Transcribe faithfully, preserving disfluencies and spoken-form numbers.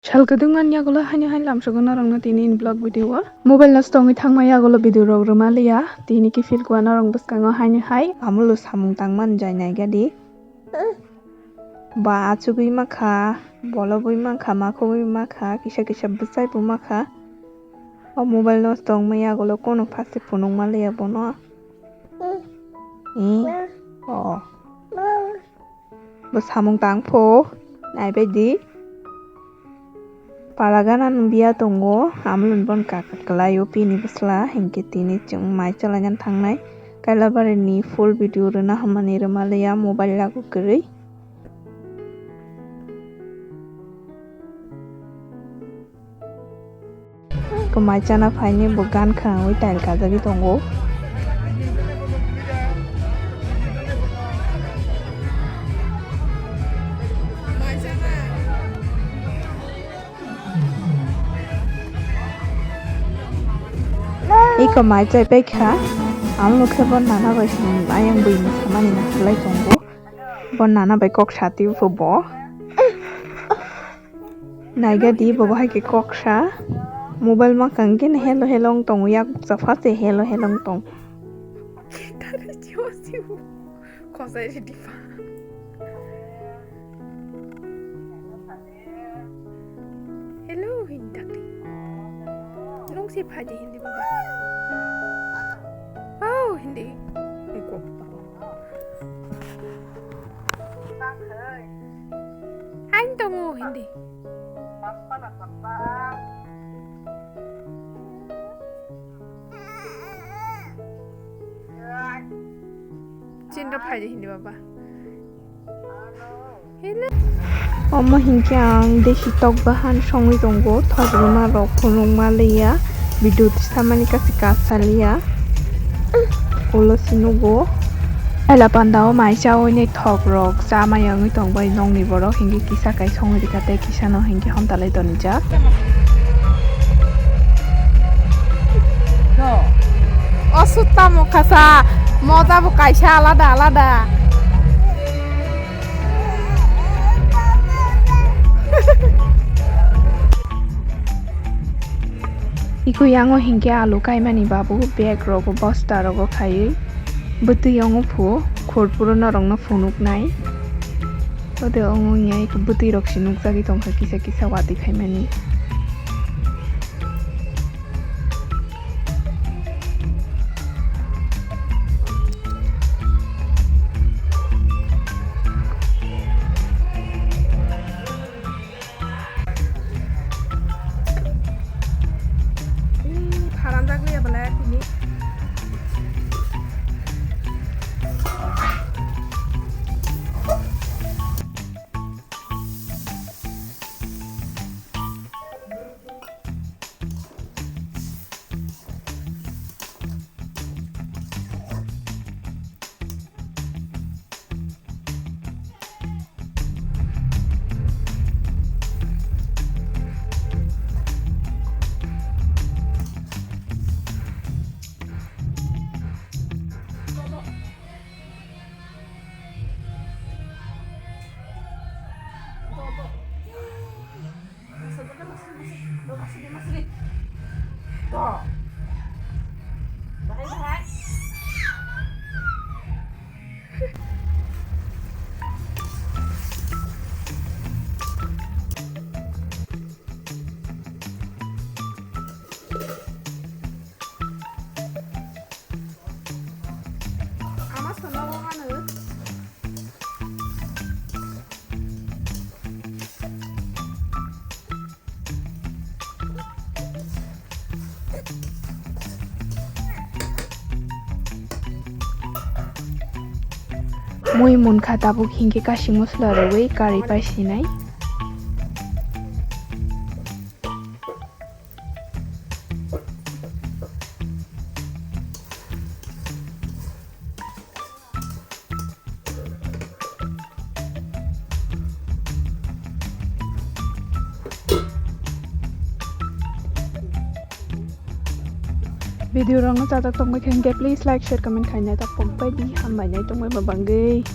Sal kwdwngmani yagulo haino hai lamsogo norokno tini in vlog video o. Mobile nosto wngwi thangma yagulo video rok rwma liya. Tini kiphil kua norok bwskango haino hai. Amulo samung tangmani jai naigadi. Ba achugwi makha, bolobwi makha, makhogwi makha, kisa kisa bwsaibo makha. O mobile nosto wngma yagulo kono phase phunukma liya bono. Eh, o. Bo samung tang pho, naibaidi. Paragana nung biya tongo, amulun bon kaka kwlaio, pini bwsla, hinkhe tini chwng mai chalaina thangnai. Kailabari ni full video rwna hamani rwmaliya, mobile lagu kwrwi. Kwmai chana phaini bo gan khwnangwi tile kajagwi tongo. Iko mai chai paikha, ang nukhe bo nana bai ayang bui mwsamani naharlai tongo. Bo nana bai kok sati bo. Naigadi bo bahai khe kok sa. Mobile makang khe hello hello wng tongo, yak bukcha first hello hello wng tong. Khosai se dipa. Hello, hindi dakti. Nung si phaji hindi baba. Oh, hindi. Eko. Hain tongo hindi. Chinra phaidi hindi baba. Omo hinkhe ang desi tok bahan songwi tongo, thok rwma rok phunukma liya, video tisamani kasi kasaliya, ulo si nugo. Ela pandao mai chawi nai thok rok chama yangwi tong bai nokni borok hinkhe kisa kai songwi rikha tei kisa no hinkhe homtalai tonijak. O sutta mokha sa, moja bo kaisa alada alada. Iko yango hinkhe alu kaimani babu bag rogo bosta rogo khaiwi bwtwi yongo phu khurpuro norokno phunuknai. Ode ongo wngya iko bwtwi rok se nukjagwi tongkha kisa kisa watwi khaimani. Pharanjak liya belai tini. Mui munkha tabuk hinkhe kasing mosola rwui kari pai sinai. Video rokno chajak tongbai khe hwnkhe please like, share, comment khaina ta pokbai di, hambai nai tongbai ma bangwi.